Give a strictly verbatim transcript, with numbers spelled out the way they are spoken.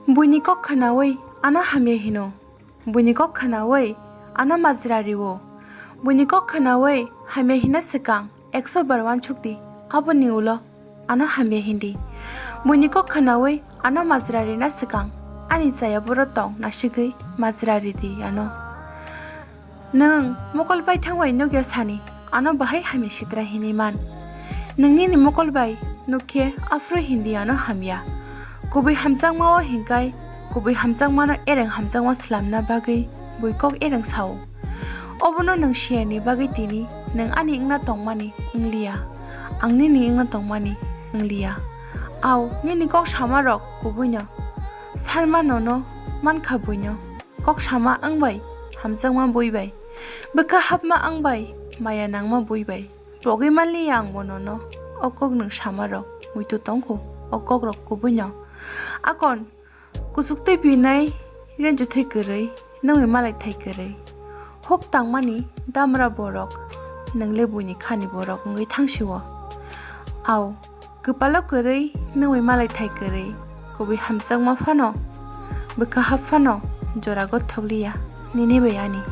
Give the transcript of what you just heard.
Buini kok khnaui ano hamya hino. Buini kok khnaui ano majra rio. Buini kok khnaui hamya hina swkang ekso bar uansukdi, aboni ulo ano hamya hindi. Buini kok khnaui ano majra rina swkang ani chaya boro tong nasigwi majra ridi ano. Nwng mokol baithang bai nukya sani ano bahai hamya sitra hinwi man. Nwng nini mokol bai nukkhe aphuru hindi ano hamya. Kubui hamjakma o hinkai kubui hamjakmano ereng hamjakma swlamna bagwi bui kok ereng sao. Obono nwng siyani bagwi tini nwng ani wngna tongmani wngliya, ang nini wngna tongmani wngliya. Au nini kok samarok kubuino, sarma nono mankha buino. Kok sama wng bai hamjakma bui bai, bwkha hapma wng bai maya nangma bui bai pogwi manliya ang bo nono. O kok nwng samarok muitu tongkhu, o kokrok kubuino. Akon kuchuk tei binai rengjuthai kwrwi, nwngwi malaithai kwrwi. Huk tangmani damra borok, nwng le buini khani borok wngwi thangsio. Au, kwpalo kwrwi, nwngwi malaithai kwrwi, kubui hamjakma phano, bwkha hap phano, jora gothok liya, nini bai ani.